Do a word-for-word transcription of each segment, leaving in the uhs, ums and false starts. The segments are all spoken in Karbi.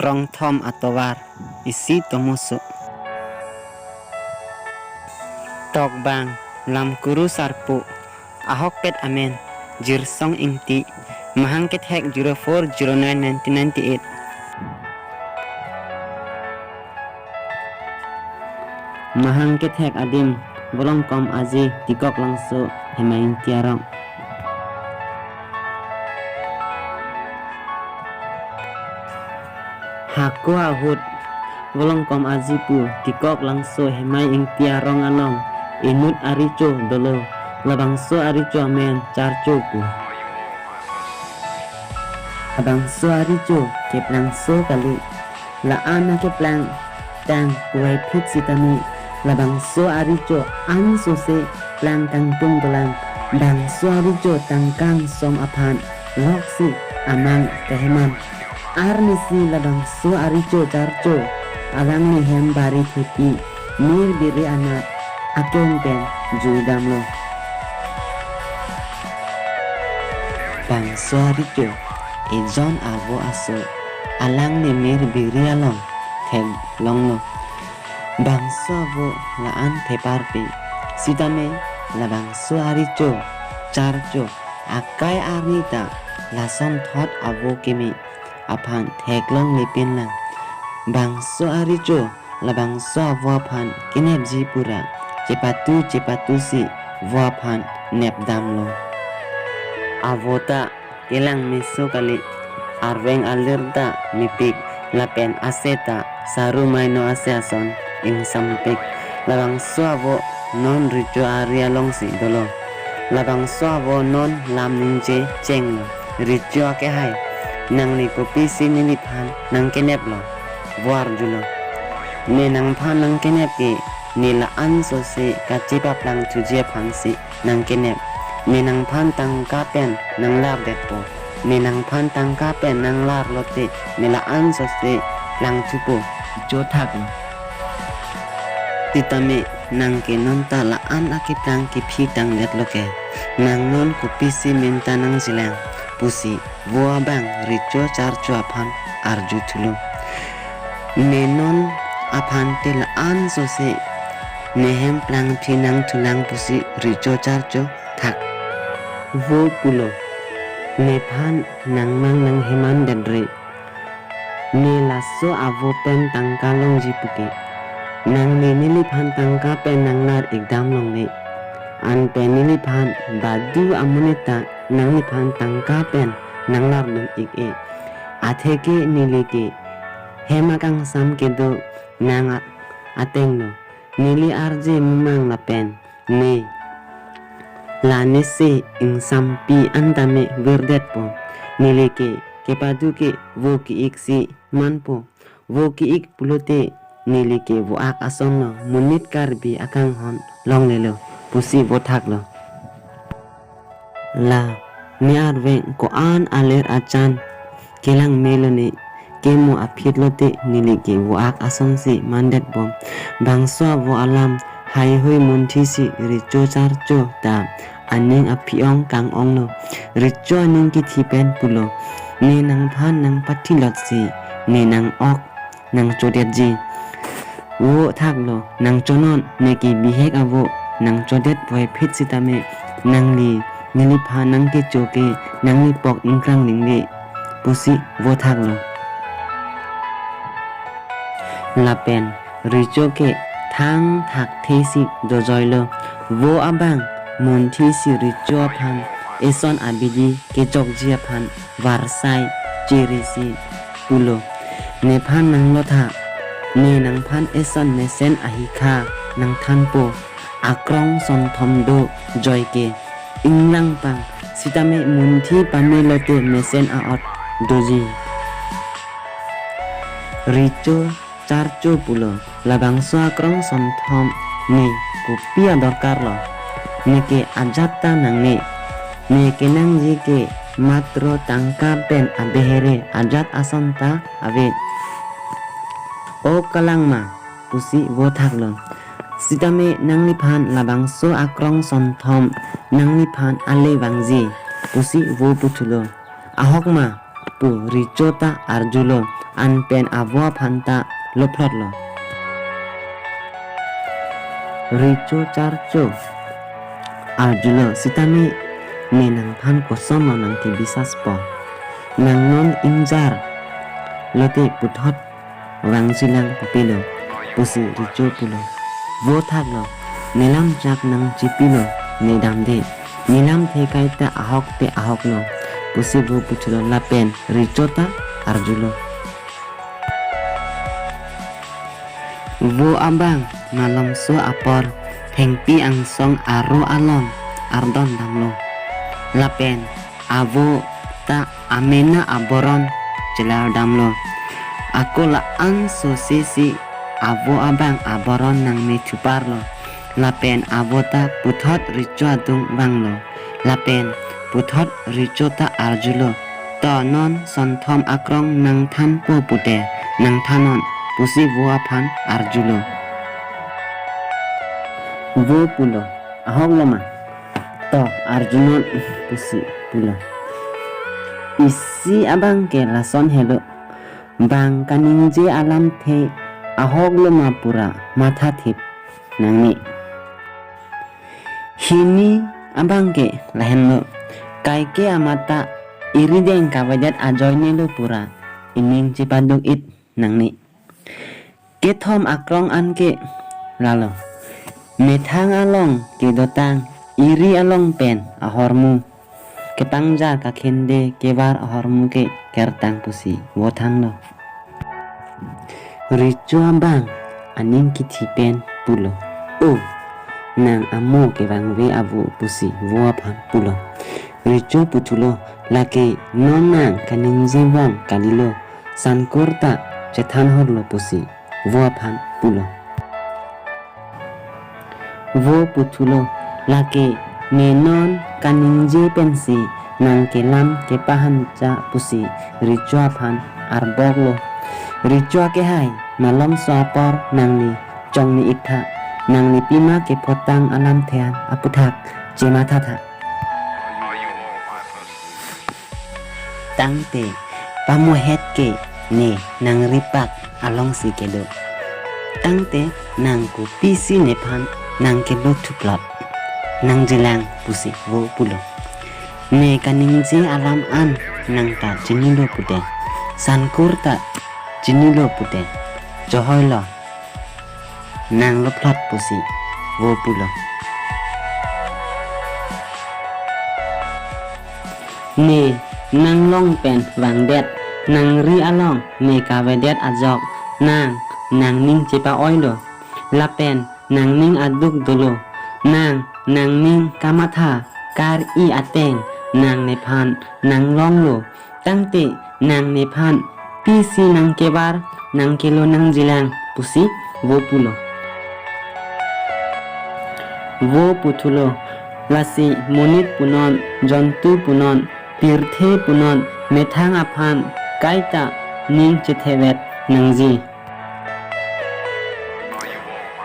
krongthom atovar isi tomoso. Tokbang, Lamkuru Sarpo, ahokpet amen, Jirsong Ingti, mahang kethek zero four zero nine nineteen ninety-eight. Mahang kethek adim, Volongkom Aji, Tikok Langso, Hemai Ingti arong. Hako ahut, Volongkom Aji pu, Tikok Langso, Hemai Ingti arong along inut arecho dolo, labangso arecho amen Charcho pu. Labangso arecho keplangso kali, la-an akeplang tang puvoiphit sitame, labangso arecho ansose plang kangtung dolang. Bangso arecho tangka ingsom aphan loksi amang keheman. Arnisi labangso arecho Charcho alangli hem bari thepi, mir biri anat akeng pen jui damlo. Bangso arecho ejon avo aso alangli mir biri along theklonglo. Bangso avo la-an theparpe sitame, labangso arecho Charcho akai arni ta lasonthot avo keme aphan theklonglepinlang. Bangso arecho labangso avo aphan kenepji pura chepatu chepatusi vo aphan nepdamlo. Avo ta kelang meso kali, arveng alir ta mepik, lapen ase ta saru maino ase ason ingsampik. Labangso avo non recho ari alongsi dolo. Labangso avo non lam ningje chenglo. Recho akehai, nangli kopisi neliphan nangkeneplo? Vo arjulo. Ne nangphan nangkenep ke, ne la-ansose kachepaplangthuji aphansi nangkenep. Ne nangphan tangka pen nanglardetpo. Ne nangphan tangka pen nanglar lote, ne la-ansose plangthupo. Recho thaklo. Sitame nang ke non ta la-an akeplang kephi tangdetlo ke. Nang non kopisi minta nangjilang, pusi vo abang recho Charcho aphan arjuthulo. Ne non aphan te la-ansose ne hem plangphi nangthulang, pusi recho Charcho thak. Vo pulo, nephan nangmang nanghemandetre. Ne laso avo pen tangka longji puke, nangli neliphan tangka pen nanglar-ikdam longle. Anpen neliphan badu amonit ta nangliphan tangka pen nanglardun-ik-e. Atheke neli ke hem akangsam kedo nang a-, atengno. Neli arje mumang lapen ne la nese ingsampi an tame virdetpo. Neli ke kepadu ke vo ke-ik si manpo. Vo ke-ik pulote neli ke vo-ak asonlo, monit Karbi akanghon longlelo, pusi vo thaklo. La ne arveng ko-an alir achan kelang melo ne, kemo aphi lote neli ke vo-ak asonsi mandetbom. Bangso avo alam haihui munthisi recho Charcho ta aning aphi-ong kang-onglo. Recho aning kithi pen pulo, ne nangphan nangpathilotsi ne nang-ok nangchodetji. Vo thaklo, nangchonon, ne ke bihek avo nangchodet puvoiphit sitame, nangli neliphan nangkecho ke nanglipok ingkrang lingle, pusi vo thaklo. Lapen recho ke thangthakthesi dojoilo. Vo abang munthisi recho aphan eson abidi kejokji aphan varsai cherisi pulo, nephan nanglotha, ne nangphan eson mesen ahikha nangthanpo. Akrong sonthom do joike inglangpang, sitame munthi pame lote mesen a-ot doji. Recho Charcho pulo, labangso akrong sonthom ne kopi adorkarlo? Ne ke ajat ta nangne. Ne kenangji ke matro tangka pen abehere ajat ason ta ave. O kalangma, pusi vo thaklo. Sitame nangliphan labangso akrong sonthom nangliphan ale vangji, pusi vo puthulo. Ahokma, Recho ta arjulo, anpen avo aphan ta lophlotlo. Recho Charcho arjulo, sitame ne nangphan kosonlo nangkebisaspo? Nang non ingjar lote puthot vangjilang pu pilo, pusi Recho pulo. Vo thaklo, ne lam jak nangchipilo, ne damde. Ne lamthe kaita ahok te ahoklo, pusi vo puthulo lapen Recho ta arjulo. Vo abang malomso apor thengpi angsong aro along ardon damlo. Lapen avo ta amena aboron chelar damlo. Ako la-an sosesi avo abang aboron nangmethuparlo. Lapen avo ta puthot Recho adung vanglo. Lapen puthot Recho ta arjulo, "To non Sonthom akrong nangthanpo pute, nangthan non," pusi vo aphan arjulo. Vo pulo, "Ahoklo ma? To arju non," pusi pulo. Isi abang ke lason helo, bang kaningje alamthe ahoklo ma pura mathathip nangne. Hini abang ke lahenlo, kaike amat ta irideng kavedet ajoinelo pura ining chepaduk-it nangne. Kethom akrong an ke lalo, methang along kedotang iri along pen ahormu kepangjar kakhende kevar ahormu ke kertang pusi vo thanlo. Recho abang aning kithi pen pulo, "O, nang amo kevangve avo," pusi vo aphan pulo. Recho puthulo, "Lake non nang kaningje vong kalilo, sankur ta chethan horlo," pusi vo aphan pulo. Vo puthulo, "Lake ne non kaningje pensi nang kelam kepahancha," pusi Recho aphan arboklo. Recho akehai, malomso apor nangli chongni-ik tha, nangli pima kephotang alamthe an aputhak chematha tha. Tangte pamohet ke ne nangripak alongsi kedo. Tangte nang kopisi nephan nangkelo thuplot nangjilang pusi vo pulo. Ne kaningje alam an nang ta chinilo pute, sankur ta chinilo pute, chohoilo, nang lophlot pusi vo pulo. Ne nanglong pen vangdet, nangri along ne kavedet ajok nang nangning chepa-oilo, lapen nangning aduk dolo, nang nangning kamatha kar-i ateng nang nephan nanglonglo, tangte nang nephan pisi nangkevar nangkelo nangjilang pusi vo pulo. Vo puthulo, lasi monit punon, jontu punon, pirthe punon, methang aphan kaita ning chethevet nangji.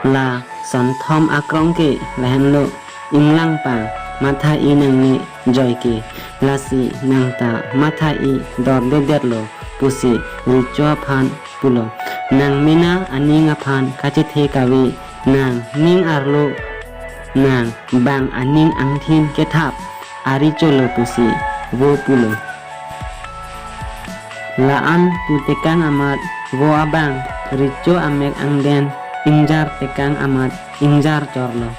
La Sonthom akrong ke lahenlo, inglang pang matha-i nangne joike, lasi nang ta matha-i dordedetlo pusi Recho aphan pulo. Nang mena aning aphan kachethe kave, nang ning arlo, nang bang aning angthin kethap ari cholo pusi vo pulo. La-an pu tekang amat vo abang Recho amek angden ingjar tekang amat ingjar chorlo.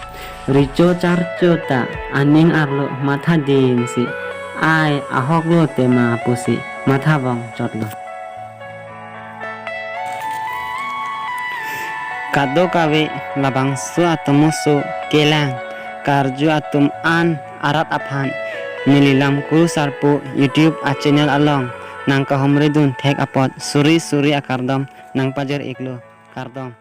Recho Charcho ta aning arlo matha dingsi, "Ai, ahoklo tema," pusi matha vong chotlo. Kadokave labangso atomoso kelang karju atum an arat aphan neli Lamkuru Sarpo YouTube a-channel along nangkahumridun thek apot suri suri akardom nangpajir-iklo. Kardom.